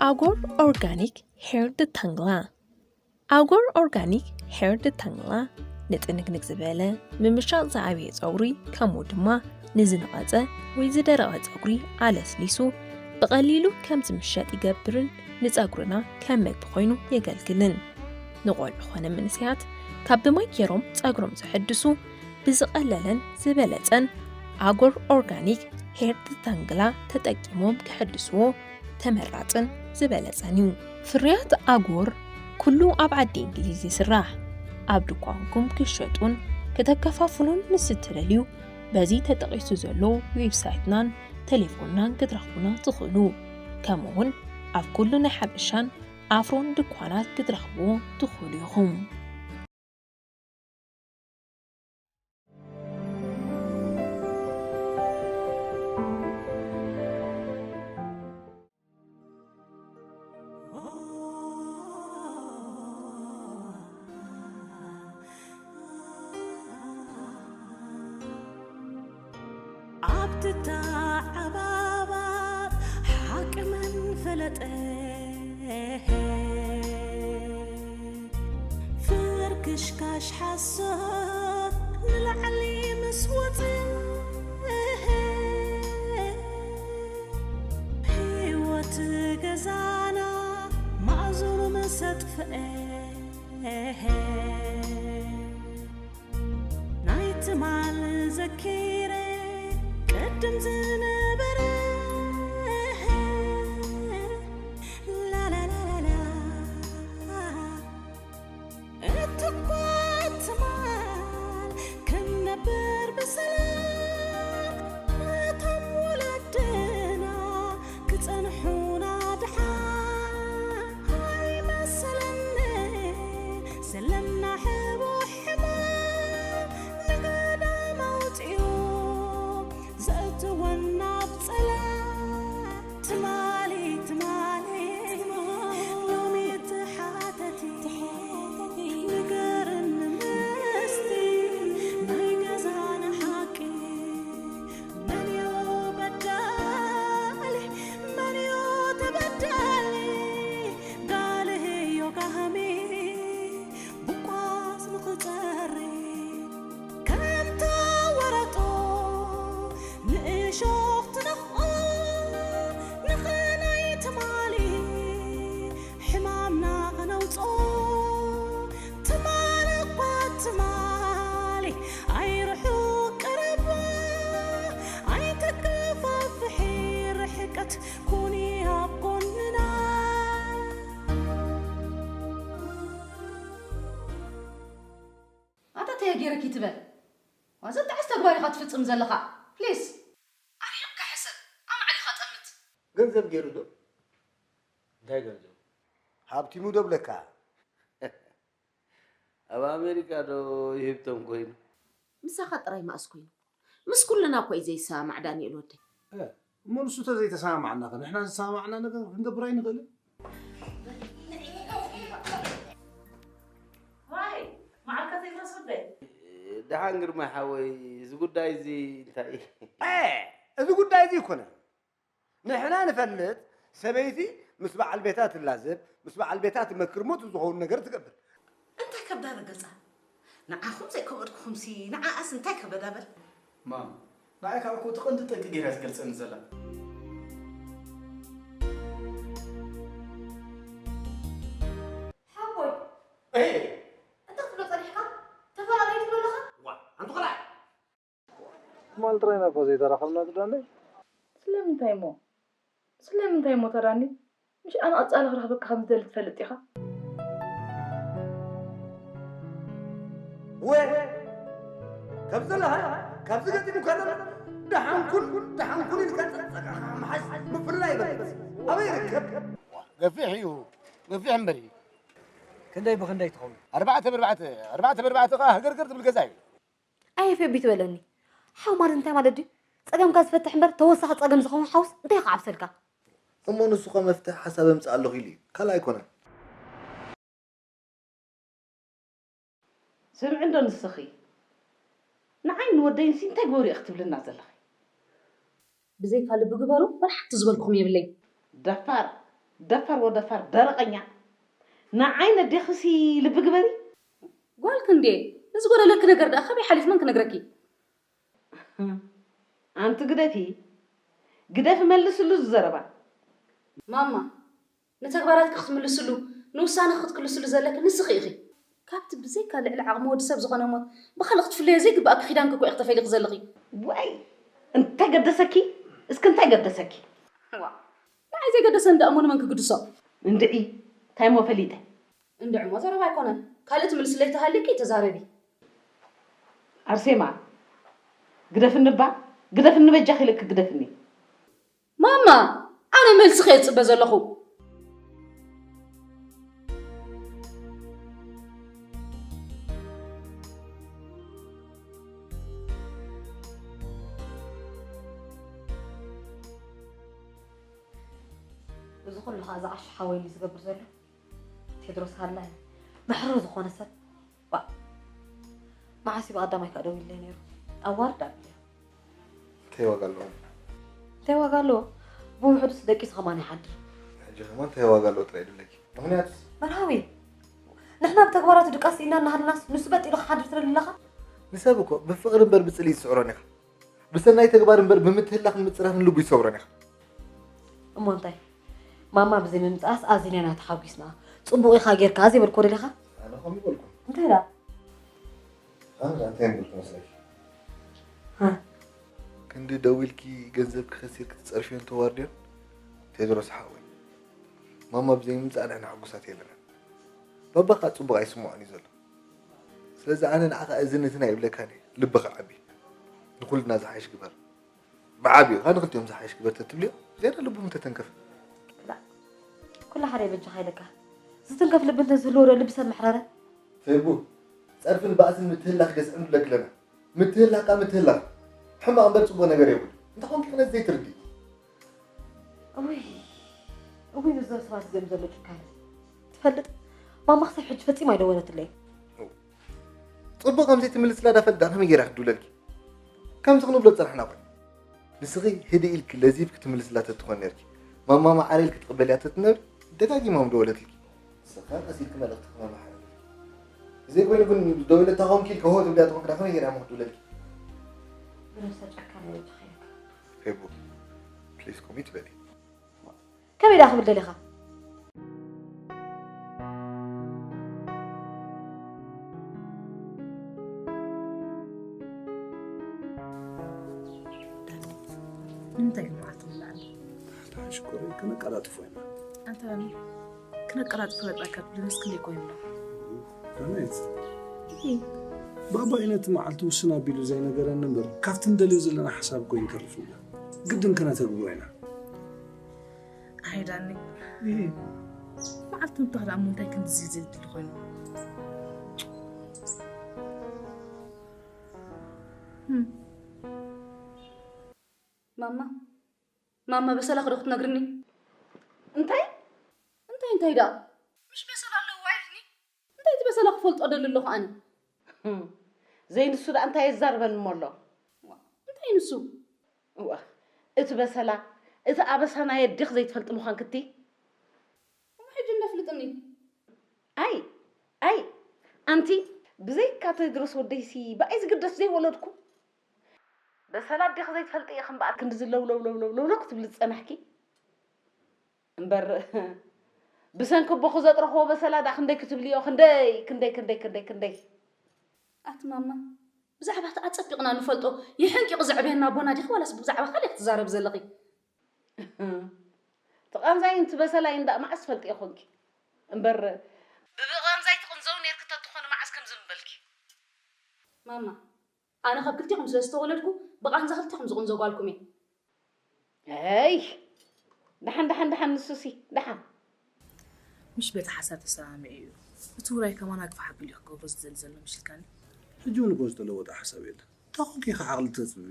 ኣጎር ኦርጋኒክ ሄር ደታንግላ። ኣጎር ኦርጋኒክ ሄር ደታንግላ ንጥንቅንቅ ዝበለ ምምሻቕ ዝዓበየ ጸጉሪ፣ ከምኡ ድማ ንዝነቐጸ ወይ ዝደረቐ ጸጉሪ ኣለስሊሱ ብቐሊሉ ከም ዝምሸጥ ይገብርን ንጸጉርና ከም መግቢ ኮይኑ የገልግልን። ንቆልዑ ኾነ መንእሰያት ካብ ብማይ ገይሮም ጸጉሮም ዘሐድሱ ብዝቐለለን ዝበለጸን ኣጎር ኦርጋኒክ ሄር ደታንግላ ተጠቂሞም ክሕድስዎ ተመራጽን ዝበለጸን እዩ። ፍርያት ኣጎር ኩሉ ኣብ ዓዲ እንግሊዝ ይስራሕ። ኣብ ድኳንኩም ክሸጡን ከተከፋፍሉን ምስ እትደልዩ፣ በዚ ተጠቒሱ ዘሎ ዌብሳይትናን ቴሌፎንናን ክትረኽቡና ትኽእሉ። ከምኡውን ኣብ ኩሉ ናይ ሓበሻን ኣፍሮን ድኳናት ክትረኽብዎ ትኽእሉ ኢኹም። ኣብቲ ተዓባባር ሓቂ መን ፈለጠ? ፍርክሽካሽ ሓሶት ንላዕሊ ምስ ወፀ፣ ህይወት ገዛና ማእዝኑ ምስ ኣጥፍአ፣ ናይ ትማል ዘኪረ ቅድም ዝነበረ፣ ላላላላላ፣ እትኳ ትማል ክንነብር ብሰላም፣ ነቶም ወለድና ክጸንሑና ድሓን ኣይመሰለኒ። ዘለና ሕቡእ ሕማም ንገዳም ኣውጺኡ ዘእትወና ኣብ ጸላም። ትማሊ ትማሊ ሎሚ ተሓተቲ ንገርኒ ምስቲ ናይ ገዛና ሓቂ። መንዮ በዳሊ መንዮ ተበዳሊ ጋልህዮ ጋህሚ ብቋስ ንኽጸሪ ከምታ ወረጦ ንእሾኽ ትነኽኦ ንኽናይ ትማሊ ሕማምና ኸነውፅኦ ትማሊ እኳ ትማሊ ኣይርሑቕ ቅረባ ኣይተከፋፍሒ ርሕቀት ኩኒ ኣብ ጎንና ኣታ ተየ ገይረኪ ትበል ዋዘ ጥዕስ ተግባር ኢኻ ትፍጽም ዘለኻ ፕሊስ ኣርሒቕካ ሕሰብ ኣማዕዲኻ ጠምት ገንዘብ ገይሩ ዶ እንታይ ገንዘብ ሃብቲሙ ዶ ብለካ ኣብ ኣሜሪካ ዶ ይህብቶም ኮይኑ ምሳኻ ጥራይ ማእስ ኮይኑ ምስ ኩልና እኮ እዩ ዘይሰማማዕ ዳንኤል ወደይ እሞ ንሱ ተዘይተሰማማዕና ከ ንሕና ዝሰማማዕና ነገር ክንገብር ኣይንኽእልን ደሓን ግርማ ሓወይ እዚ ጉዳይ እዚ እንታይ እዚ ጉዳይ እዚ ይኮነ ንሕና ንፈልጥ ሰበይቲ ምስ በዓል ቤታ ትላዘብ ምስ በዓል ቤታ ትመክር ሞት ዝኸውን ነገር ትገብር እንታይ ከብዳ ረገጻ ንዓኹም ዘይከበድኩኹምሲ ንዓኣስ እንታይ ከበዳ በል ማም ንዓይ ካብ እኮ እቲ ቀንዲ ጠንቂ ገይራ ትገልጸኒ ዘላ ሓቦይ እንታይ ክትብሎ ጸኒሕካ ተፈላለዩ ትብሎ ኣለኻ ዋ ኣንቱ ኸላይ ትማል ጥራይ ኢና እኮ ዘይተራኸብና ትዳነይ ስለምንታይ እሞ ስለምንታይ እሞ ተዳኒ ምሽ ኣነ ቀጻሊ ክረኽበካ ከም ዝደሊ ትፈልጥ ኢኻ ወ ከም ዘለኻ ካብዚ ገጢሙካ ዘሎ ደሓንኩን ደሓንኩን ኢልካ ጸጸቃኻ ምሓዝ ምፍልላይ ይበልጽ ኣበይ ይርከብ ገፊሕ እዩ ገፊሕ እምበር እዩ ክንደይ ብክንደይ ትኸውን ኣርባዕተ ብርባዕተ ኣርባዕተ ብርባዕተ ከኣ ህገርገር ትብል ገዛ እዩ ኣየፌቢ ትበለኒ ሓው ማለት እንታይ ማለት ድዩ ፀገምካ ዝፈትሕ እምበር ተወሳኺ ፀገም ዝኸውን ሓውስ እንታይ ይኸዓብሰልካ እሞ ንሱ ኸ መፍትሒ ሓሳብ እምፅእ ኣለኹ ኢሉ እዩ ካልእ ኣይኮነን ስምዒ እንዶ ንስኺ ንዓይ ንወደይንሲ እንታይ ግበሩ ኢኺ ትብልና ዘለኺ ብዘይካ ልቢ ግበሩ ወላ ሓንቲ ዝበልኩኹም የብለይ ደፋር ደፋር ወደፋር ደረቐኛ። ንዓይ ነዴኽሲ ልቢ ግበሪ። ጓል ክንዴ፣ ንዝጎደለኪ ነገር ደኣ ካበይ ሓሊፍ መን ክነግረኪ? ኣንቲ ግደፊ፣ ግደፊ መልስሉ ዝዘረባ። ማማ፣ ንተግባራትኪ ክትምልስሉ፣ ንውሳነኪ ክትክልስሉ ዘለኪ ንስኺ ኢኺ። ካብቲ ብዘይካ ልዕሊ ዓቕሚ ወዲ ሰብ ዝኾነ ሞት ብኻልእ ክትፍለዮ ዘይግብኣኪ ኪዳንኪ እኮ ኢኺ ተፈሊኺ ዘለኺ። ዋይ፣ እንታይ ገደሰኪ? እስኪ እንታይ ገደሰኪ? ዋ፣ ንዓይ ዘይገደሰኒ ደኣ እሞ ንመን ክግድሶ? እንድዒ፣ እንታይ እሞ ፈሊጠ? እንድዕሞ ዘረባ ኣይኮነን። ካልእ ትምልስለይ ተሃልዩኪ ተዛረቢ። ኣርሴማ፣ ግደፍኒ እባ፣ ግደፍኒ በጃኺ ኢለኪ ግደፍኒ። ማማ፣ ኣነ መልስኺ እየ ዝጽበ ዘለኹ። እዚ ኩሉ ኸኣ ዝዓሹ ሓወይ እዩ ዝገብር ዘሎ። ቴድሮስ ሃላይ፣ ምሕሩር ዝኾነ ሰብ። ዋ፣ መዓስ እዩ ብቐዳማይ ከኣ ደዊሉለይ ነይሩ? ኣዋርድ ኣብልዮ። እንታይ ዋጋ ኣለዎ? እንታይ ዋጋ ኣለዎ? ብውሕዱስ ደቂሱ ከማን ይሓድር። ሕጂ ከማን እንታይ ዋጋ ኣለዎ ጥራይ ድብለኪ? ምኽንያቱስ? መርሃዊ፣ ንሕና ብተግባራቱ ድቃስ ኢና እናሃለናስ ንሱ በጥ ኢሉ ክሓድር ትደሊ ኣለኻ? ንሰብ እኮ ብፍቕሪ እምበር ብጽልኢ ትስዕሮን ኢኻ። ብሰናይ ተግባር እምበር ብምትህላኽን ምጽራፍን ልቡ ይሰብሮን ኢኻ። እሞ እንታይ? ማማ ብዘይ ምምጽኣስ ኣዚና ኢና ተሓጒስና። ጽቡቕ ኢኻ ጌርካ ዘይበልክዎ ደሊኻ? ኣነ ከምኡ በልኩ። እንታይ ደኣ? ኣነ እንታይ በልኩ መስለኪ? ሃ? ክንዲ ደዊልኪ ገንዘብኪ ከሲርኪ ትጸርፍዮን ተዋርድዮን? ቴድሮስ ሓወይ፣ ማማ ብዘይ ምምጻእ ንሕና ሕጉሳት የለናን። ባባ ከኣ ጽቡቕ ኣይስምዖን እዩ ዘሎ። ስለዚ ኣነ ንዓኻ እዝን እትን ኣይብለካን እየ። ልብኻ ዓቢ። ንኹልና ዝሓይሽ ግበር። ብዓቢኡ ከኣ ንኽልቲኦም ዝሓይሽ ግበር ተትብልዮ፣ ዝያዳ ልቡ ምተተንከፈ። ክላእ፣ ኩሉ ሓደ በጃኻ ኢለካ። ዝትንከፍ ልቢ እንተዝህልዎ ዶ ልቢ ሰብ መሕረረ? ፌቡ፣ ጸርፍን ባእስን ምትህላኽ ገዝእን ንብለኪ ኣለና። ምትህላኽ ከኣ ምትህላኽ። ሕማቕ እምበር ጽቡቕ ነገር የብሉን። እንታይ ኾንኪ ኢኺ ነዚ ዘይትርድኢ? እውይ፣ እውይ፣ በዞም ሰባት እዚኦም ዘሎ ጭካነ። ትፈልጥ፣ ማማ ክሳብ ሕጂ ፈጺማ ኣይደወለትለይን። ጽቡቕ ከም ዘይትምልስላ ዳፈልጣ ከመይ ገይራ ክትድውለልኪ? ከምዚ ክንብሎ ዝጸናሕና እኮ። ንስኺ ህድእ ኢልኪ ለዚብኪ ትምልስላ ተትኾኒ ነርኪ። ማማ መዓረ ኢልኪ ትቕበልያ ተትነብሪ፣ ደጋጊማ ምደወለትልኪ። ንስኻ ቀስ ኢልኪ መልእኽቲ ክመማሓላለልኪ። ብዘይኮይኑ ግን ደዊለታ ኮንኪ ኢልኪ ሆ ትብልያ ተኾንኪ ዳ ከመይ ገይራ እሞ ክትድውለልኪ? ብነብሳ ጨካን እያ በጃኻ ኢለካ። ፌቡ፣ ፕሊዝ ኮሚት በሊ። ከመይ ደኣ ክብል ደሊኻ? ንምንታይ ግን መዓልቲ ንላዕሊ? ሽኮር ከነቀላጥፎ ኢና። ኣንተ ከነቀላጥፎ ወጣ ካብ ልምስ ክንደይ ኮይኑ? ዳናይት፣ እይ። ባባይ ነቲ መዓልቲ ውስን ኣቢሉ ዘይነገረኒ እምበር፣ ካብቲ ንደልዮ ዘለና ሓሳብ እኮ ይንተርፍ እያ። ግድን ከነተግብሮ ኢና። ኣይ ዳኒ፣ እይ። መዓልቲ ምብታኽ ደኣ እሞ እንታይ ክንድዚ ዝድሊ ኮይኑ? ህም። ማማ፣ ማማ፣ በሰላኺ ዶ ክትነግርኒ? እንታይ? እንታይ፣ እንታይ ደኣ? ምሽ በሰላ ኣለዋ ኢልኒ? እንታይ እቲ በሰላ ክፈልጦ ደሊ ኣለኹ ኣነ? ህም፣ ዘይንሱ ደኣ እንታይ የዛርበኒ እሞ ኣሎ? እንታይ ንሱ? እዋ፣ እቲ በሰላ፣ እቲ ኣበሳ ናይ ኣዴኺ ዘይትፈልጢ ምዃንኪ እቲ? እሞ ሕጂ እንዶ ኣፍልጥኒ። ኣይ፣ ኣይ፣ ኣንቲ፣ ብዘይካ ቴድሮስ ወደይሲ ብኣይ ዝግደስ ዘይወለድኩ። በሰላ ኣዴኺ ዘይትፈልጢ ኢኺ እምበኣር ክንድዚ ለውለውለውለውለውለው ክትብሊ ዝጸናሕኪ። እምበር ብሰንኪ ኣቦኺ ዘጥረኽዎ በሰላ ደኣ ክንደይ ክትብልዮ፣ ክንደይ፣ ክንደይ፣ ክንደይ፣ ክንደይ፣ ክንደይ። ኣቲ ማማ፣ ብዛዕባ እቲ ኣጸቢቕና ንፈልጦ የሐንቂቑ ዘዕበየና ኣቦና ዲኺ ዋላስ ብዛዕባ ካልእ ክትዛረቢ ዘለኺ? እቲ ቃንዛይን እቲ በሰላይን ደኣ መዓስ ትፈልጥዮ ኾንኪ? እምበር ብብቓንዛይ ትቕንዘዊ ኔርኪ ተትኾኒ መዓስ ከምዚ ምበልኪ? ማማ፣ ኣነ ካብ ክልቴኹም ስለ ዝተወለድኩ ብቓንዛ ክልቴኹም ዝቕንዘው ጓልኩም እየ። ኣይ፣ ደሓን፣ ደሓን፣ ደሓን፣ ንሱሲ፣ ደሓን። ምሽ በቲ ሓሳብ ተሰማሚዑ እዩ። እቲ ውራይ ከማን ኣግፋሕ ኣቢሉ እዩ ክገብሮ ዝደሊ ዘሎ ምሽ ኢልካኒ። ሕጂ እውን እኮ ዝተለወጠ ሓሳብ የለን። እንታይ ኮንኪ ኢኺ ዓቕሊ ተጽብቢ?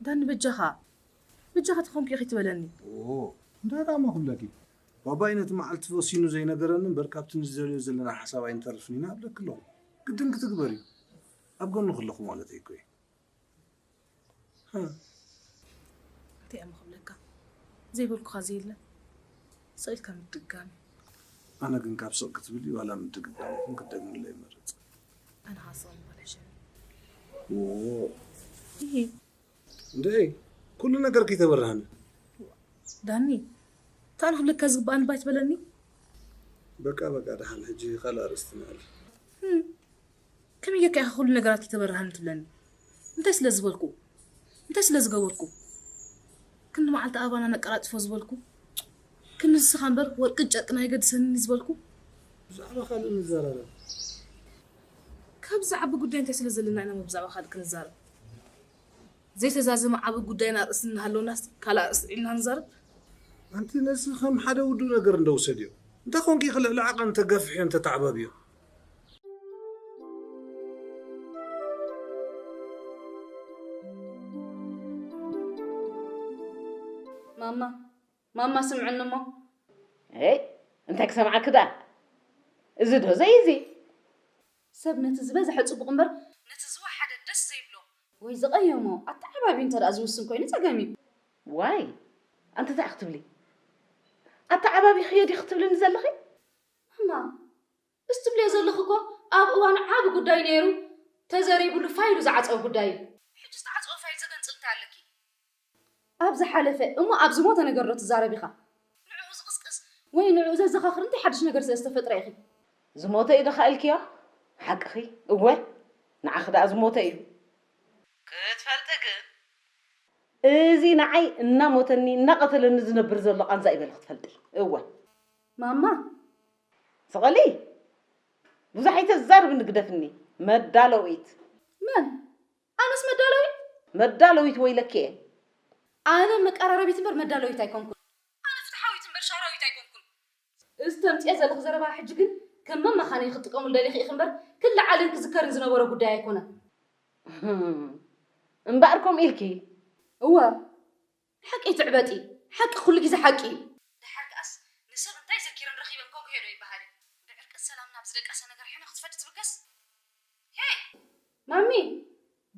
ዳኒ በጃኻ፣ በጃኻ እንታይ ኮንኪ ኢኺ ትበለኒ? ኦ፣ እንታይ ደኣ እሞ ክብለኪ? ባባይ ነቲ መዓልቲ ወሲኑ ዘይነገረኒ እምበር ካብቲ ንደልዮ ዘለና ሓሳብ ኣይንተርፍን ኢና እብለኪ ኣለኹ። ግድን ክትግበር እዩ። ኣብ ጎንኺ ኣለኹ ማለተይ እኮ እዩ። ሃ። እንታይ እሞ ክብለካ? ዘይበልኩኻ ዘየለ። ስቕ ኢልካ ምድጋም። ኣነ ግን ካብ ስቕ ክትብሊ ዋላ ምድግጋም ይኹን ክትደግምለይ ይመርጽ። ኣነ ኸኣ ስቕ ምባል ይሕሸኒ። ዎ እሂ። እንደ ኩሉ ነገር ከይተበራህነ ዳኒ፣ እንታይ ክብለካ ዝግባኣኒ ባይ ትበለኒ? በቃ በቃ፣ ደሓን ሕጂ ካልእ ኣርእስቲ ንኣል። ህም፣ ከመይ ጌርካ ኢኻ ኩሉ ነገራት ይተበራህኒ ትብለኒ? እንታይ ስለ ዝበልኩ? እንታይ ስለ ዝገበርኩ? ክንዲ መዓልቲ ኣባና ነቀላጥፎ ዝበልኩ? ክንዲ ንስኻ እምበር ወርቅን ጨርቅን ኣይገድሰንን ዝበልኩ? ብዛዕባ ካልእ ንዘራረብ። ካብ ዝዓቢ ጉዳይ እንታይ ስለ ዘለና ኢና እሞ ብዛዕባ ካልእ ክንዛረብ? ዘይተዛዘመ ዓቢ ጉዳይና ኣርእስቲ እናሃለወናስ ካልእ ኣርእስቲ ዒልና ንዛረብ? ኣንቲ ነዚ ከም ሓደ ውዱእ ነገር እንደውሰድዮ። እንታይ ኮንኪ ኢኺ ልዕሊ ዓቐን ተገፍሕዮ እንተተዓባብዮ? ማማ ማማ ስምዕኒ እሞ። ይ እንታይ ክሰምዓኪ ደኣ? እዚ ዶ ዘይ እዚ? ሰብ ነቲ ዝበዝሐ ጽቡቕ እምበር ነቲ ዝወሓደ ደስ ዘይብሎ ወይ ዝቐየሞ ኣተዓባቢ እንተ ደኣ ዝውስን ኮይኑ ጸገም እዩ። ዋይ ኣንቲ እንታይ ክትብሊ? ኣተዓባቢኽዮ ዲኺ ክትብልኒ ዘለኺ? እማ እዚ ትብልዮ ዘለኺ እኮ ኣብ እዋን ዓቢ ጉዳይ ነይሩ ተዘሪቡሉ ፋይሉ ዝዓጸወ ጉዳይ እዩ። ሕጂ ዝተዓጸወ ፋይል ዘገንጽል እንታይ ኣለኪ? ኣብ ዝሓለፈ እሞ ኣብ ዝሞተ ነገር ዶ ትዛረብ ኢኻ? ንዕኡ ዝቕስቅስ ወይ ንዕኡ ዘዘኻኽር እንታይ ሓድሽ ነገር ስለ ዝተፈጥረ ኢኺ? ዝሞተ እዩ ዶ ኢልክዮ? ሓቅኺ። እወ ንዓኺ ደኣ ዝሞተ እዩ። ክትፈልጢ ግን እዚ ንዓይ እናሞተኒ እናቐተለኒ ዝነብር ዘሎ ቃንዛ እዩ በሊ ክትፈልጢ። እወ ማማ ስቐሊ ብዙሕ ኣይተዛርብኒ ግደፍኒ። መዳለዊት መን? ኣነስ መዳለዊት? መዳለዊት ወይለኪ እየ። ኣነ መቀራረቢት እምበር መዳለዊት ኣይኮንኩን። ኣነ ፍትሓዊት እምበር ሻራዊት ኣይኮንኩን። እዚ ተምፅኦ ዘለኺ ዘረባ ሕጂ ግን ከም መመኻነዪ ክትጥቀሙሉ ደሊኺ ኢኺ እምበር ክለዓልን ክዝከርን ዝነበሮ ጉዳይ ኣይኮነን። እምበኣር ከምኡ ኢልኪ? እወ ሓቂ ትዕበጢ። ሓቂ ኩሉ ግዜ ሓቂ እዩ። ደሓር ከኣስ ንሰብ እንታይ ዘኪረን ረኺበን ከጉህዮ ዶ ይበሃል እዩ? ብዕርቅን ሰላምን ኣብ ዝደቀሰ ነገር ሕነ ክትፈዲ ትብገስ? ሄይ ማሚ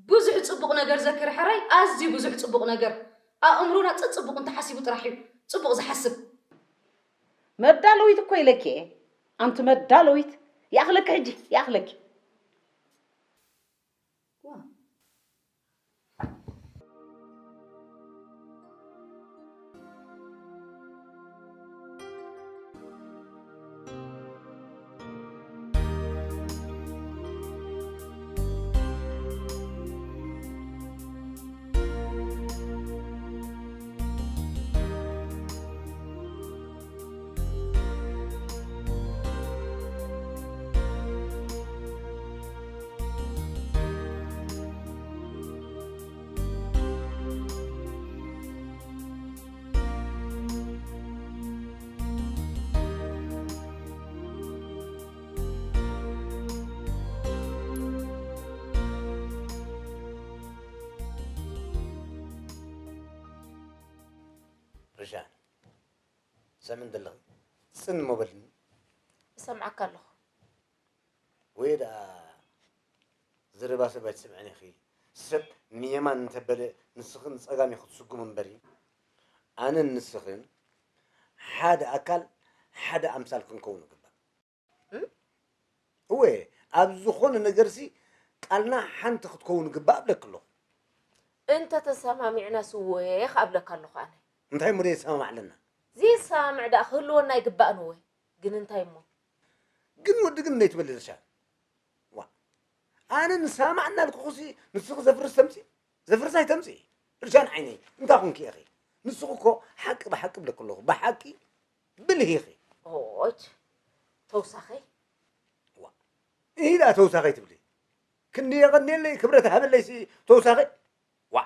ብዙሕ ጽቡቕ ነገር ዘክሪ ሕራይ ኣዝዩ ብዙሕ ጽቡቕ ነገር ኣእምሮና ጽጽቡቕ እንተሓሲቡ ጥራሕ እዩ ጽቡቕ ዝሓስብ። መዳለዊት እኮ ኢለኪ እየ ኣንቲ መዳለዊት። ይኣኽለኪ ሕጂ ይኣኽለኪ። ርሻን ሰምን ዘለኺ ጽን እሞ በልኒ። እሰምዓካ ኣለኹ። ወይ ደኣ ዘረባ ሰብ ኣይትሰምዕን ኢኺ። ሰብ ንየማን እንተበለ ንስኺ ንጸጋም ኢኺ ትስጉሚ እምበሪ ኣነን ንስኽን ሓደ ኣካል ሓደ ኣምሳል ክንከውን ይግባእ። እወ ኣብ ዝኾነ ነገርሲ ቃልና ሓንቲ ክትከውን ይግባእ እብለኪ ኣለኹ። እንተተሰማሚዕናስ እወ ክኣ እብለካ ኣለኹ ኣነ። እንታይ እሞ ዘይሰማማዕ ኣለና? ዘይሰማምዕ ደኣ ክህልወና ኣይግባእን እወ። ግን እንታይ እሞ? ግን ወዲ ግን ነይትበሊ ርሻን። ዋ ኣነ ንሰማማዕ እናልኩኹሲ ንስኺ ዘፍርስ ተምፂ? ዘፍርስ ኣይተምፂ። ርሻን ዓይነይ እንታይ ኹንኪ ኢኺ? ንስኺ እኮ ሓቂ ብሓቂ እብለኪ ኣለኹ። ብሓቂ ብልህ ኢኺ። ኦች ተውሳኸይ። ዋ ኢላ ተውሳኸይ ትብሊ? ክንዲ የቐንየለይ ክብረት ሃበለይሲ ተውሳኸይ። ዋ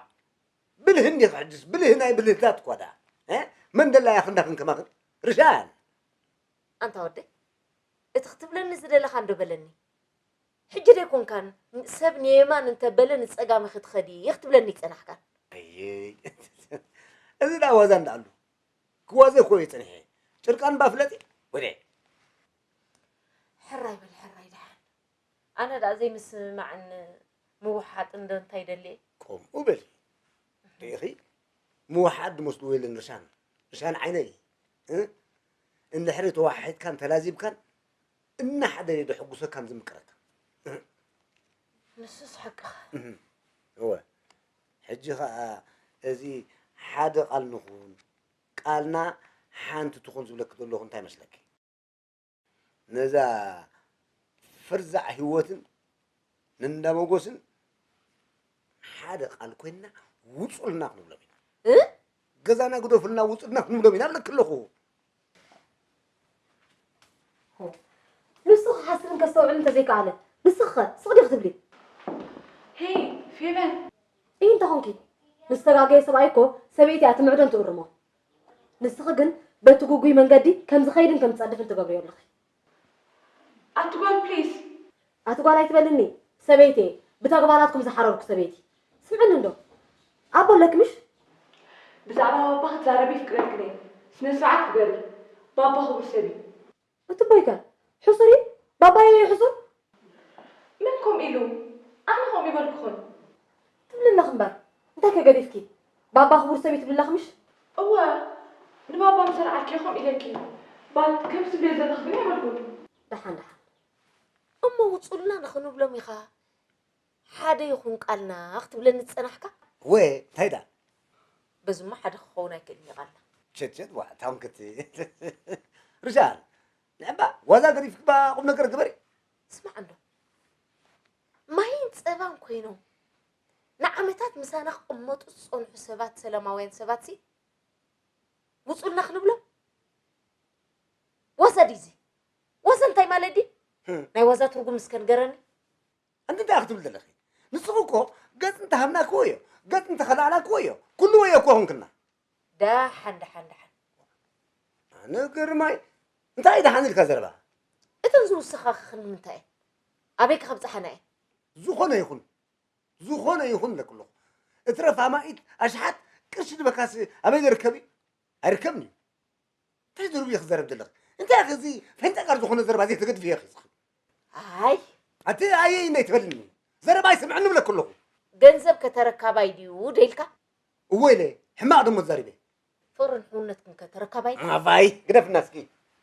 ብልህ እንዲኺ ሕጅስ ብልህ ናይ ብልህታት እኳ ደኣ። እ? መን ደላ እያ ክንዳኽን ከማኽን? ርሻን። ኣንታ ወደይ እቲ ክትብለኒ ዝደለኻ እንዶ በለኒ። ሕጂ ዶ ኣይኮንካን ሰብ ንየማን እንተበለ ንጸጋም ኢኺ ትኸዲ ክትብለኒ ይጸናሕካን። ኣየይ እዚ ደኣ ዋዛ እንዳኣሉ ክዋዘ እኮ እየ ጸኒሐ። ጭርቃን ባፍለጢ ወደ ሕራይ በል ሕራይ ደሓን። ኣነ ደኣ ዘይምስምማዕን ምውሓጥን ዶ እንታይ ደልየ? ከምኡ በሊ ርኢኺ ምውሓድ ድመስልዎ የለን ርሻን ርሻን ዓይነይ እ እንድሕሪ ተዋሓሒድካን ተላዚብካን እናሓደረ ዶ ሕጉሰካን ዝምቅረካ። ንሱስ ሓቅኻ። እወ፣ ሕጂ ኸኣ እዚ ሓደ ቃል ንኹን፣ ቃልና ሓንቲ ትኹን ዝብለኪ ዘለኹ እንታይ መስለኪ? ነዛ ፍርዛዕ ህይወትን ንእንዳ መጎስን ሓደ ቃል ኮይንና ውጹልና ክንብሎም ኢና። እ? ገዛና ግደፉልና ውጹልና ክንብሎም ኢና እብለኪ ኣለኹ። ንሱ ክሓስብን ከስተውዕል እንተዘይከኣለ ንስኺ ከ ስቕ ዲኺ ትብሊ? ሄይ ፌቨን ኢሂ እንተኾንኪ ምስ ተጋገየ ሰብኣይ እኮ ሰበይቲ እያ ትምዕዶን ትእርሞ። ንስኺ ግን በቲ ግጉይ መንገዲ ከም ዝኸይድን ከም ዝጸድፍን ትገብርዮ ኣለኺ። ኣቲ ጓል ፕሊስ ኣቲ ጓል ኣይትበልኒ ሰበይቲ እየ ብተግባራትኩም ዝሓረርኩ ሰበይቲ። ስምዕኒ እንዶ ኣቦ ኣለኪ ምሽ? ብዛዕባ ባባ ክትዛረቢ ይፍቅደልክን እየ። ስነ ስርዓት ግበሪ። ባባ ክቡር ሰብ እዩ። እቲ ኣቦይ ከ ሕሱር እዩ? ባባይ እዩ ሕሱር? መን ከምኡ ኢሉ? ኣነ ከምኡ ይበልኩኹን። ትብሊ ኣለኺ እምበር እንታይ ከ ገዲፍኪ? ባባ ክቡር ሰብ እዩ ትብሊ ኣለኺ ምሽ? እወ ንባባ ምሰ ኣልዓልክዮ ከምኡ ኢለኪ። ባት ከምዚ ትብልዮ ዘለኺ ግን ኣይበልኩን። ደሓን ደሓን እሞ ውጹልና ንኽንብሎም ኢኻ ሓደ ይኹን ቃልና ክትብለኒ ዝጸናሕካ? ወ እንታይ ዳ በዝሞ ሓደ ክኸውን ኣይክእልን እዩ ቃልና። ቸቸት ዋ ታንክቲ ርሻን ንዕባ ዋዛ ገዲፍክባ ቁም ነገር ግበሪ። ስማዕ እንዶ ማይን ጸባን ኮይኖም ንዓመታት ምሳና ክቕመጡ ዝጸንሑ ሰባት ሰላማውያን ሰባት ሲ ውጹልና ክንብሎም? ዋዛ ድዩ እዚ? ዋዛ እንታይ ማለት ድዩ? ናይ ዋዛ ትርጉም እስከ ንገረኒ። ኣንቲ እንታይ ክትብል ዘለኺ? ንስኺ እኮ ገጽ እንተሃብናክዎ እዮ ገጽ እንተኸላእናክዎ እዮ ኩሉ ወዮ እኮ ኹንክና። ደሓን ደሓን ደሓን። ኣነ ግርማይ እንታይ ደሓን ኢልካ ዘረባ? እተን ዝውስኻኽኽን ንምንታይ እየ? ኣበይ ከ ከብጽሓና እየ? ዝኾነ ይኹን ዝኾነ ይኹን ለክሎ እትረፍ ኣማኢት ኣሽሓት ቅርሺ ድበካሲ ኣበይ ዝርከብ እዩ? ኣይርከብን እዩ። እንታይ ዝርብ እዩ ክዘረብ ዘለኽ? እንታይ ኢኺ እዚ ፈንጠቃር ዝኾነ ዘረባ ዘይተገድፍ እየ ኺስኺ? ኣይ ኣቲ ኣየይ እንዳይትበልኒ ዘረባ ኣይስምዕን ንብለክ ኣለኹ። ገንዘብ ከተረካባይ ድዩ ደልካ? እወ ኢለ ሕማቕ ደሞ ተዛሪበ። ፍቕርን ሕውነትኩም ከ ተረካባይ ድዩ? ኣባይ ግደፍና እስኪ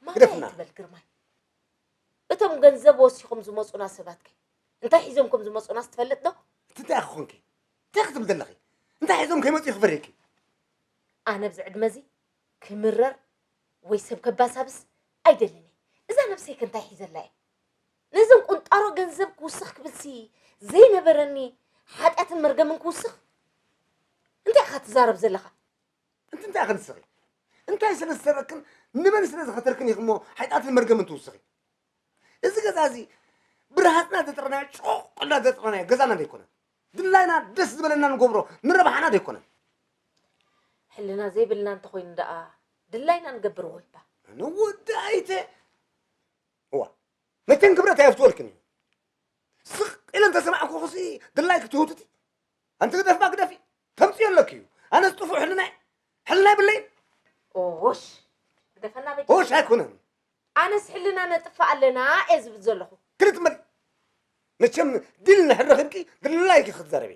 ማራ ግደፍና። ይትበል ግርማይ። እቶም ገንዘብ ወሲኹም ዝመፁና ሰባት ከ እንታይ ሒዞም ከም ዝመፁና ስትፈልጥ ዶ? እቲ እንታይ ክኾንኪ እንታይ ክትብል ዘለኺ? እንታይ ሒዞም ከይመፁ ክፈርየኪ? ኣነ ኣብዚ ዕድመ እዚ ክምረር ወይ ሰብ ከባሳብስ ኣይደልን እየ። እዛ ነብሰይ ከ እንታይ ሒዘላ እየ? ነዘን ቁንጣሮ ገንዘብ ክውስኽ ክብልሲ ዘይነበረኒ ሓጢኣትን መርገምን ክውስኽ እንታይ ኢኻ ትዛረብ ዘለኻ? እንቲ እንታይ ክንስኺ እንታይ ስለ ዝሰረክን ንመን ስለ ዝኸተርክን ኢኹሞ ሓጢኣትን መርገምን ትውስኺ? እዚ ገዛ እዚ ብርሃፅና ዘጥረናዮ ጮቕ ኢልና ዘጥረናዮ ገዛና ዘይኮነ ድላይና ደስ ዝበለና ንገብሮ ንረብሓና ዘይኮነ። ሕልና ዘይብልና እንተኾይኑ ደኣ ድላይና ንገብር ወይባ። ንወዲ ኣይተ እዋ መቸን ክብረት ኣየፍትወልክን እዩ። ስቕ ኢለ እንተሰማዕኩኹሲ ድላይኪ ትህውትቲ ኣንቲ ግደፍባ ግደፊ ተምፅዮ ኣለኪ እዩ። ኣነስ ጥፉእ ሕልና እየ ሕልና የብለይን። ኦሽ ግደፈና በጃ። ኦሽ ኣይኮነን። ኣነስ ሕልና ነጥፍእ ኣለና እየ ዝብል ዘለኹ። ክልትመል መቸም ድል ንሕረኽብኪ ድላይኪ ክትዛረቢ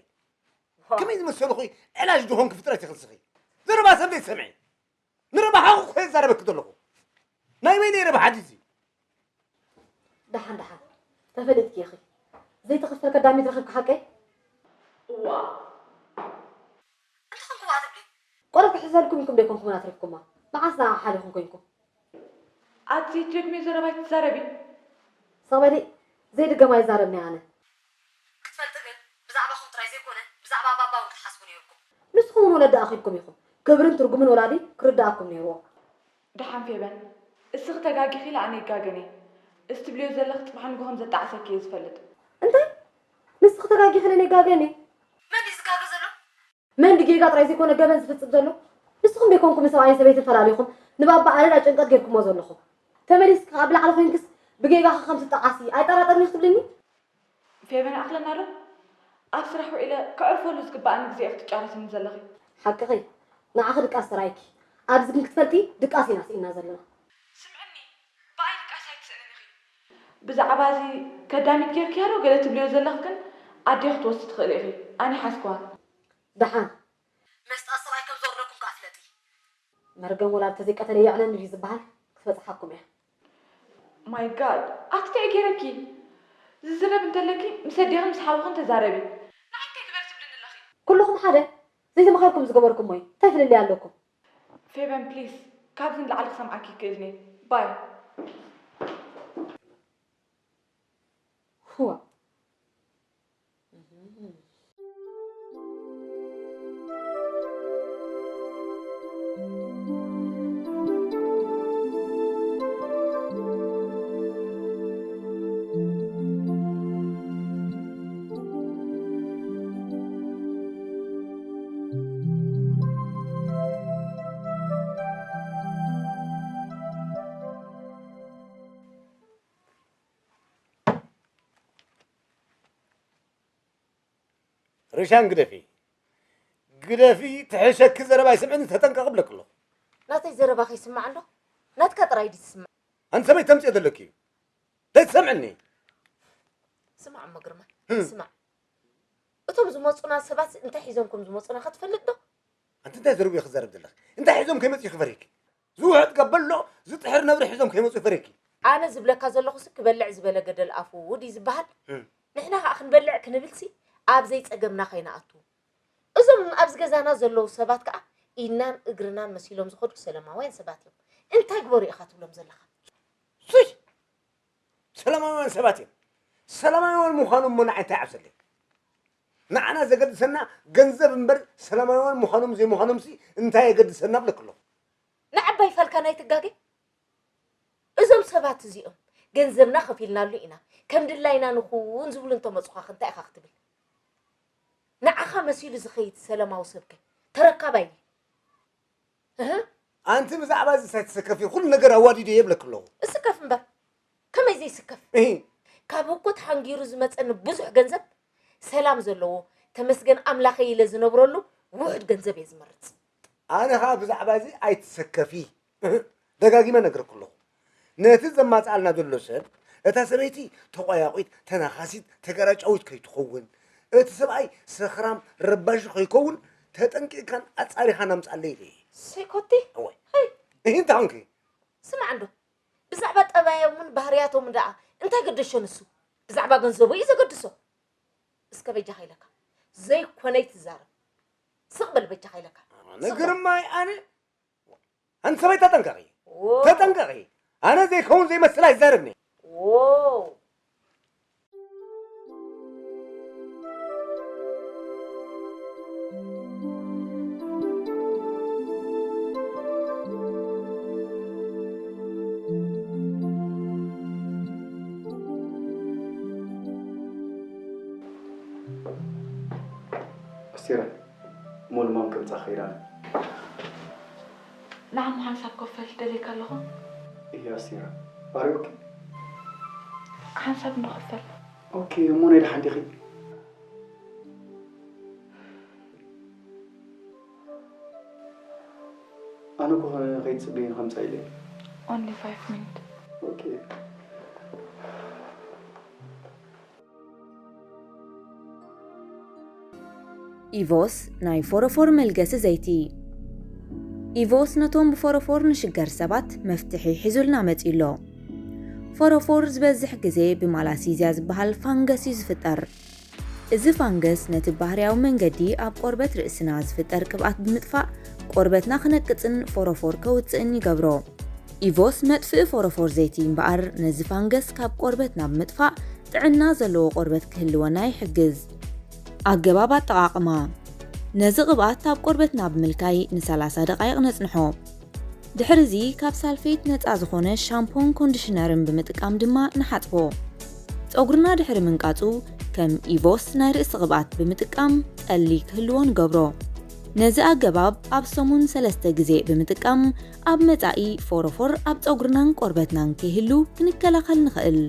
ከመይ ዝመሰልኹ ዕላጅ ዝኾንኪ ፍጥረት ኢኺ ንስኺ። ዘረባ ሰብ ዘይትሰምዒ ንረብሓኹ እኮ እየ ዝዛረበኪ ዘለኹ። ናይ በይነይ ረብሓ ድዩ እዚ? ደሓን ደሓን ተፈሊጥኪ ኢኺ። ዘይተኸፈል ከዳሚት ረኺብኪ ሓቀይ? እዋ እንታይ ኮንኩዋ ትብሊ? ቆልዑ ክሕዘልኩም ኢልኩም ዶ ኣይኮንኩምን ኣትሪፍኩማ? መዓስ ደኣ ሓሊኹም ኮንኩም? ኣቲ ዘይትደግምዮ ዘረባ ኣይትዛረቢ። ሰቕ በሊ ዘይድገም ኣይዛረብን እየ ኣነ። ክትፈልጢ ግን ብዛዕባኹም ጥራይ ዘይኮነ ብዛዕባ ባባ እውን ክትሓስቡ ነይርኩም። ንስኹም እውን ወለዲ ኣኺልኩም ኢኹም። ክብርን ትርጉምን ወላዲ ክርድኣኩም ነይርዎ። ደሓን ፌበን እስኺ ተጋጊኺ ኢለ ኣነ ይጋገን እየ። እዚ ትብልዮ ዘለኺ ፅባሕ ንግሆ ከም ዘጣዕሰኪ እየ ዝፈልጥ። እንታይ? ንስኺ ተጋጊኺ ኢለ ነይጋገን እየ? መን ድዩ ዝጋገ ዘሎ? መን ድዩ ጌጋ ጥራይ ዘይኮነ ገበን ዝፍጽም ዘሎ? ንስኹም ዶ ኣይኮንኩምን ሰብኣይን ሰበይትን ፈላሊኹም ንባባ ኣደዳ ጭንቀት ጌርኩሞ ዘለኹም? ተመሊስኪ ኣብ ላዕሊ ኮይንክስ ብጌጋኺ ከም ትጠዓሲ ኣይጠራጠርን ኢኺ ትብልኒ? ፌቨን ይኣኽለና ዶ? ኣብ ስራሕ ውዒለ ከዕርፈሉ ዝግበኣኒ ግዜ ኢኺ ትጫረስኒ ዘለኺ። ሓቅኺ፣ ንዓኺ ድቃስ ጥራይኪ። ኣብዚ ግን ክትፈልጢ ድቃስ ኢና ስኢንና ዘለና። ስምዕኒ፣ ብኣይ ድቃስ ኣይትስእንን ኢኺ። ብዛዕባ እዚ ከዳሚት ጌርክያ ዶ ገለ ትብልዮ ዘለኺ ግን ኣዴኺ ክትወስዲ ትኽእሊ ኢኺ። ኣነ ይሓዝክዋ። ደሓን። መስጣ ሰብኣይ ከም ዘውረደኩም ከኣ ፍለጢ። መርገም ወላዲ ተዘይቀተለ የዕነኒ ድዩ ዝበሃል? ትበጽሓኩም እያ። My God ኣክታይ ገይረኪ ዝዝረብ እንተለኪ ምስ ኣዴኽን ምስ ሓውኽን ተዛረቢ። ንዓይ እንታይ ግበር ትብልኒ ኣለኺ? ኩልኹም ሓደ ዘይተመኸርኩም ዝገበርኩሞ እዩ። እንታይ ፍልልይ ኣለኩም? ፌበን ፕሊስ ካብዚ ንላዕሊ ክሰምዓኪ ይክእልኒ ባይ። ህዋ ርሻን ግደፊ ግደፊ ትሕሸኪ ዘረባ ይስምዕኒ ተጠንቀቕ ብለኪ ኣለኹ። ናተይ ዘረባ ከይስማዕ ኣሎ ናትካ ጥራይ ድዩ ትስማዕ? ኣንቲ ሰበይቲ ተምፅኦ ዘለኪ እዩ ዘይትሰምዕኒ። ስማዕ እሞ ግርማይ ስማዕ እቶም ዝመፁና ሰባት እንታይ ሒዞም ከም ዝመፁና ከትፈልጥ ዶ? ኣንቲ እንታይ ዘረባ ክዛረብ ዘለኺ እንታይ ሒዞም ከይመፅኡ ክፈርሂኪ ዝውሕጥ ገበሎ ዝጥሕር ነብሪ ሒዞም ከይመፁ ፈሪኪ። ኣነ ዝብለካ ዘለኹሲ ክበልዕ ዝበለ ገደል ኣፉ ድዩ ዝበሃል? ንሕና ከዓ ክንበልዕ ክንብልሲ ኣብ ዘይፀገምና ከይንኣቱ። እዞም ኣብዚ ገዛና ዘለዉ ሰባት ከዓ ኢድናን እግርናን መሲሎም ዝኸዱ ሰለማውያን ሰባት እዮም። እንታይ ግበሩ ኢኻ ትብሎም ዘለኻ? ሱይ! ሰላማውያን ሰባት እዮም። ሰላማውያን ምዃኖም እሞ ንዓይ እንታይ ይዓብሰለይ? ንዓና ዘገድሰና ገንዘብ እምበር ሰላማውያን ምዃኖም ዘይምዃኖምሲ እንታይ የገድሰና እብለኪ ኣለኹ። ንዓባይ ፋልካ ናይ ትጋገ እዞም ሰባት እዚኦም ገንዘብና ከፊልናሉ ኢና ከም ድላይና ንኹን ዝብሉ እንተመፁኻኸ እንታይ ኢኻ ክትብል? ንዓኻ መሲሉ ዝኸይድ ሰለማዊ ሰብከ ተረካባይ ድዩ? እህ ኣንቲ ብዛዕባ እዚ ሳይትሰከፊ ኩሉ ነገር ኣዋዲደ የብለክ ኣለኹ። እስከፍ እምበር ከመይ ዘይስከፍ? እሂ ካብ ህኮት ሓንጊሩ ዝመፀኒ ብዙሕ ገንዘብ ሰላም ዘለዎ ተመስገን ኣምላኸይ ኢለ ዝነብረሉ ውሑድ ገንዘብ እየ ዝመርፅ። ኣነ ኸዓ ብዛዕባ እዚ ኣይትሰከፊ። ደጋጊመ ነግረኪ ኣለኹ። ነቲ ዘማፅኣልና ዘሎ ሰብ እታ ሰበይቲ ተቋያቒት፣ ተናኻሲት፣ ተገራጫዊት ከይትኸውን፣ እቲ ሰብኣይ ሰኽራም ረባሺ ከይከውን ተጠንቂቕካን ኣፃሪኻን ኣምፅኣለይ ኢለ እየ። ሰይኮቲ እወ። ሀይ እሂ እንታይ ኾንኪ? ስማዕ እንዶ ብዛዕባ ጠባዮምን ባህርያቶምን ደኣ እንታይ ገደሾ ንሱ? ብዛዕባ ገንዘቡ እዩ ዘገድሶ። እስከ በጃኻ ኢለካ ዘይኮነ ኣይትዛረብ። ስቕ በል በጃኻ ኢለካ። ስቕ በል። ንግርማይ ኣነ ኣንቲ ሰበይቲ ተጠንቀቒ፣ ተጠንቀቒ። ኣነ ዘይከውን ዘይመስል ኣይዛረብን እየ። ዎው። ኣስቴራ፣ ሞል ማም ከምጻ ከይዳ ኣነ። ንዓሞ ሓንሳብ ኮፈል ደልየካ ኣለኹ። እያ ኣስቴራ፣ ባርዮኪ? ሓንሳብ እንዶ ኮፈል። ኦኬ፣ እሞ ናይ ደሓን ዲኺ? ኣነ እኮ ከይትጽበይኒ ከምጻ ኢለ። Only five minutes. ኦኬ። ኢቮስ ናይ ፎሮፎር መልገሲ ዘይቲ። ኢቮስ ነቶም ብፎሮፎር ንሽገር ሰባት መፍትሒ ሒዙልና መጺኡ ኣሎ። ፎሮፎር ዝበዝሕ ግዜ ብማላሲዝያ ዝበሃል ፋንገስ እዩ ዝፍጠር። እዚ ፋንገስ ነቲ ባህርያዊ መንገዲ ኣብ ቆርበት ርእስና ዝፍጠር ቅብኣት ብምጥፋእ ቆርበትና ክነቅጽን ፎሮፎር ከውጽእን ይገብሮ። ኢቮስ መጥፍኢ ፎሮፎር ዘይቲ እምበኣር ነዚ ፋንገስ ካብ ቆርበትና ብምጥፋእ ጥዕና ዘለዎ ቆርበት ክህልወና ይሕግዝ። ኣገባብ ኣጠቓቕማ። ነዚ ቅብኣት ኣብ ቆርበትና ብምልካይ ንሰላሳ ደቓይቕ ነጽንሖ። ድሕርዚ ካብ ሳልፌት ነጻ ዝኾነ ሻምፖን ኮንዲሽነርን ብምጥቃም ድማ ንሓጽቦ። ጸጉርና ድሕሪ ምንቃጹ ከም ኢቮስ ናይ ርእሲ ቅብኣት ብምጥቃም ጠሊ ክህልዎ ንገብሮ። ነዚ ኣገባብ ኣብ ሰሙን ሰለስተ ግዜ ብምጥቃም ኣብ መጻኢ ፎሮፎር ኣብ ጸጉርናን ቆርበትናን ከይህሉ ክንከላኸል ንኽእል።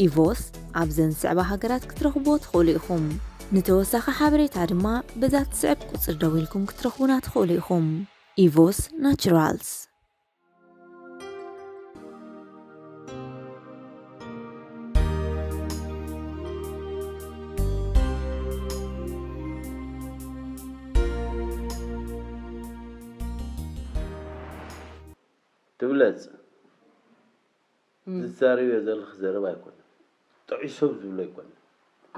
ኢቮስ ኣብዘን ዝስዕባ ሃገራት ክትረኽብዎ ትኽእሉ ኢኹም። ንተወሳኺ ሓበሬታ ድማ በዛ ትስዕብ ቁጽሪ ደዊልኩም ክትረኽቡና ትኽእሉ ኢኹም። ኢቮስ ናቹራልስ። ትብለጽ እም። ትዛረብዮ ዘለኺ ዘረባ ኣይኮነን። ጥዑይ ሰብ ዝብሎ ኣይኮነን።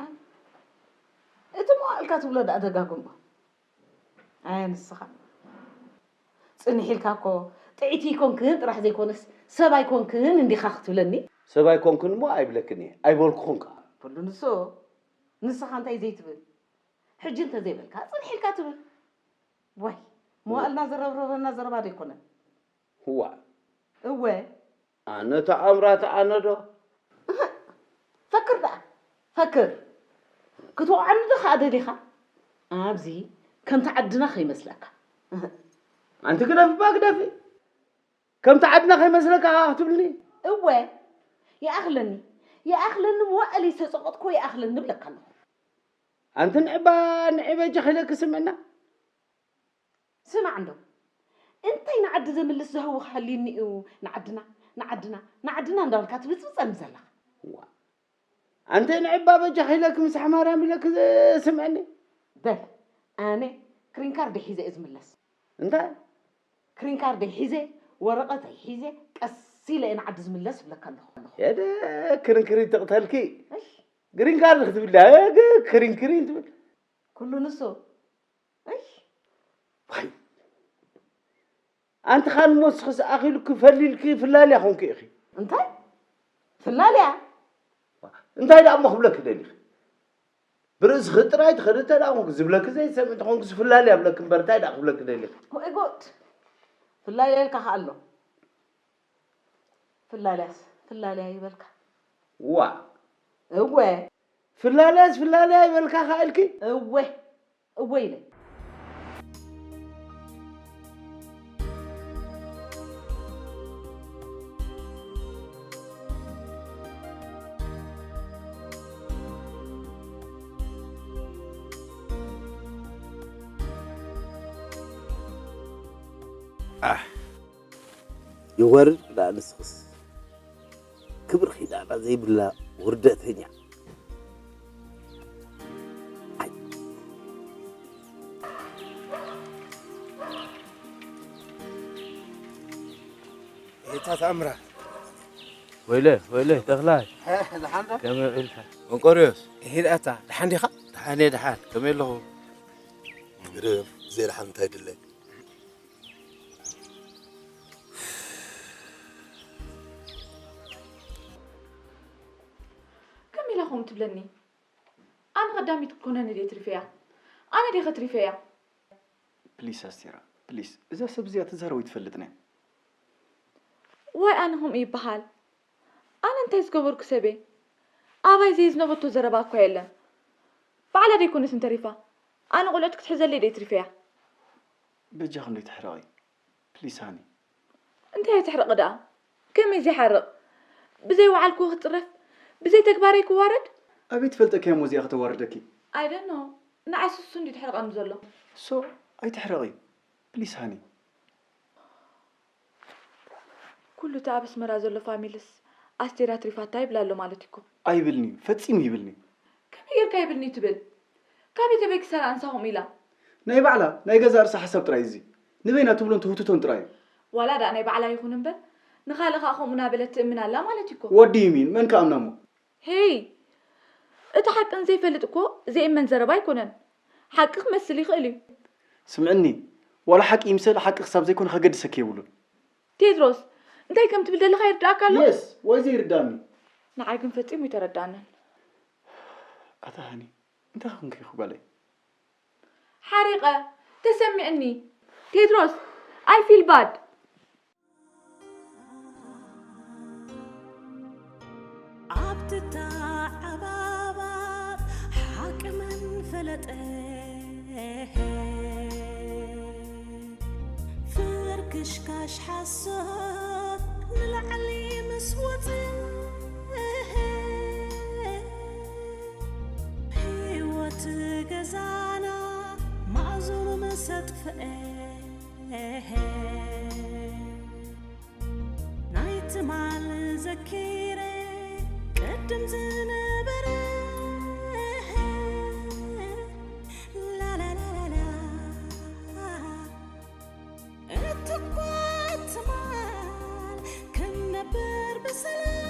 ኣይ፣ እቲ መዋእልካ ትብሎ ደኣ ደጋግሞ። ኣየ ንስኻ። ጽንሕ ኢልካ እኮ ጥዕይቲ ኣይኮንክን ጥራሕ ዘይኮነስ ሰብ ኣይኮንክን እንዲኻ ክትብለኒ። ሰብ ኣይኮንክን እሞ ኣይብለክን እየ። ኣይበልኩኹን ከኣ። ኩሉ ንሱ። ንስኻ እንታይ ዘይትብል? ሕጂ እንተዘይበልካ ጽንሕ ኢልካ ትብል። ዋይ፣ መዋእልና ዘረብረበና ዘረባ ዶ ኣይኮነን? ዋእ። እወ። ኣነ ተኣምራት ኣነ ዶ? እህ፣ ፈክር ደኣ፣ ፈክር። ክትወቕዓኒ ዶ ኸኣ ደሊኻ? ኣብዚ ከምቲ ዓድና ከይመስለካ። እህ። ኣንቲ ግደፊ እባ ግደፊ። ከምቲ ዓድና ከይመስለካ ኸኣ ክትብልኒ? እወ፣ ይኣኽለኒ፣ ይኣኽለኒ፣ መዋእለይ ዝተጸቐጥኩዎ ይኣኽለኒ እብለካ ኣለኹ። ኣንቲ ንዕባ ንዒ በጃኺ ኢለኪ ስምዕና። ስማዕ እንዶ፣ እንታይ ንዓዲ ዘምልስ ዘህውኽ ሃልዩኒ እዩ ንዓድና፣ ንዓድና፣ ንዓድና እንዳበልካ ትብጽብጸኒ ዘለኻ? ዋ፣ ኣንተ ንዕባ በጃኺ ኢለኪ ምሳሕ ማርያም ኢለኪ ስምዕኒ። በል፣ ኣነ ክሪን ካርድ ሒዘ እየ ዝምለስ። እንታይ? ክሪን ካርደይ ሒዘ፣ ወረቐተይ ሒዘ፣ ቀስ ኢለ እየ ንዓዲ ዝምለስ እብለካ ኣለኹ። የደ ክርንክሪን ትቕተልኪ። እሽ። ግሪን ካርድ ክትብሊ፣ ኣገ ክሪንክሪን ትብል። ኩሉ ንሱ። እሽ። ዋይ። ኣንቲ ኻን እሞ ንስኽስ ኣኺሉኪ ፈሊልኪ ፍላልያ ኾንኪ ኢኺ። እንታይ? ፍላልያ? እንታይ ደኣ እሞ ክብለኪ ደሊኺ? ብርእስኺ ጥራይ ትኸዲ እንተ ደኣ ኾንኪ፣ ዝብለኪ ዘይትሰምዒ ተኾንኪ፣ ፍላልያ እብለኪ እምበር እንታይ ደኣ ክብለኪ ደሊኺ? ወይ ጉድ! ፍላልያ ኢልካ ኸኣ ኣሎ። ፍላልያስ ፍላልያ ይበልካ። ዋ! እወ። ፍላልያስ ፍላልያ ይበልካ ኸኣ ኢልኪ? እወ። እወ ኢለ። ኣሕ፣ ይወርድ ደኣ ንስኽስ። ክብሪ ኺዳና ዘይብላ ውርደተኛ። ኣይ። ኤታ ተኣምራት። ወይለ፣ ወይለ፣ ተኽላይ። ሀ፣ ደሓን ዶ? ከመይ ውዒልካ? መንቆርዮስ። ይሄድ ኣታ፣ ደሓን ዲኻ? ደሓን እየ፣ ደሓን። ከመይ ኣለኹ? ግርም፣ ዘይደሓን እንታይ ድለ? ከመይ ኢላ ከምኡ ትብለኒ? ኣነ ቀዳሚት ክኮነኒ ድየ ትሪፈያ? ኣነ ድየ ከትሪፈያ? ፕሊስ ኣስቴራ፣ ፕሊስ። እዛ ሰብ እዚኣ ትዛረብ ኣይትፈልጥን እያ። ዋይ ኣነ ከምኡ ይበሃል? ኣነ እንታይ ዝገበርኩ ሰብ እየ? ኣባይ ዘይዝነበቶ ዘረባ እኳ የለን። ባዕላ ደይኮነትን ተሪፋ? ኣነ ቆልዑት ክትሕዘለይ ድየ ትሪፈያ? በጃኺ እንዶ ኣይትሕረቒ። ፕሊስ ሃኒ። እንታይ እየ ትሕረቒ ደኣ? ከመይ ዘይሓርቕ? ብዘይ ወዓልክዎ ክጽረፍ? ብዘይ ተግባረይ ክዋረድ? ኣበይ ትፈልጠኪ እያ እሞ እዚኣ ከተዋርደኪ? I don't know። ንዓይ ስሱ እንድዩ ድሕርቐኒ ዘሎ። ሶ ኣይትሕረቒ። ፕሊስ ሃኒ። ኩሉ እቲ ኣብ ኣስመራ ዘሎ ፋሚልስ ኣስቴር ኣትሪፋታ ይብል ኣሎ ማለት እኮ። ኣይብልን'ዩ፣ ፈጺሙ ይብልን'ዩ። ከመይ ጌርካ ይብልን'ዩ ትብል? ካበይ ተበጊሳ ደኣ ንሳ ከምኡ ኢላ? ናይ ባዕላ ናይ ገዛእ ርእሳ ሓሳብ ጥራይ እዚ። ንበይና ትብሎን ትህውትቶን ጥራይ እዩ። ዋላ ደኣ ናይ ባዕላ ይኹን እምበር፣ ንኻልእ ኸኣ ከምኡ እናበለት ትእምን ኣላ ማለት እዩ እኮ። What do you mean? መን ክኣምና እሞ? ሄይ! እቲ ሓቂ ንዘይፈልጥ እኮ ዘይእመን ዘረባ ኣይኮነን። ሓቂ ክመስል ይኽእል እዩ። ስምዕኒ፣ ዋላ ሓቂ ይምሰል ሓቂ ክሳብ ዘይኮነ ከገድሰኪ የብሉን። ቴድሮስ፣ እንታይ ከም ትብል ዘለኻ ይርድኣካ ኣሎ? የስ፣ ወይ ዘይርዳእኒ። ንዓይ ግን ፈጺሙ ኣይተረድኣንን። ኣታ ሃኒ፣ እንታይ ኾንኪ ኢኺ ጓለይ? ሓሪቐ፣ ተሰሚዕኒ። ቴድሮስ፣ I feel bad። ኣብ ትተዓባባጥ ሓቂ መን ፈለጠ? ፍርክሽካሽ ሓሶት ንላዕሊ ምስ ወጸ፣ ህይወት ገዛና ማእዝኑ ምስ ኣጥፍአ፣ ናይ ትማል ዘኪረ ቅድም ዝነበረ፣ ላላላላላ፣ እትኳ ትማል ክንነብር ብሰላም።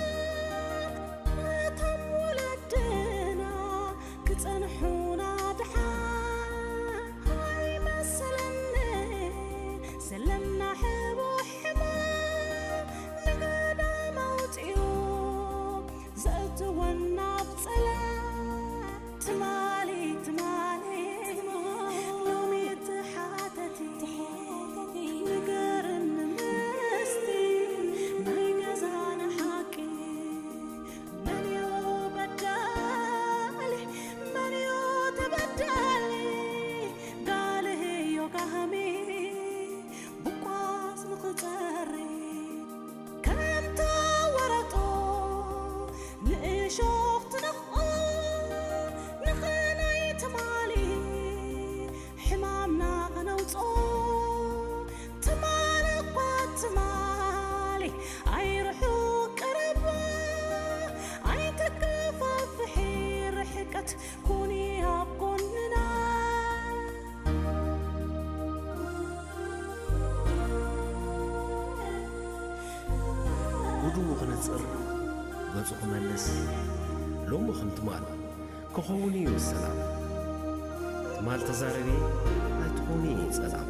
ክጽር፣ ገጹ ክመልስ፣ ሎሚ ከም ትማል ክኸውን እዩ ሰላም። ትማል ተዛረቢ ኣይትኾኒ ጸላም።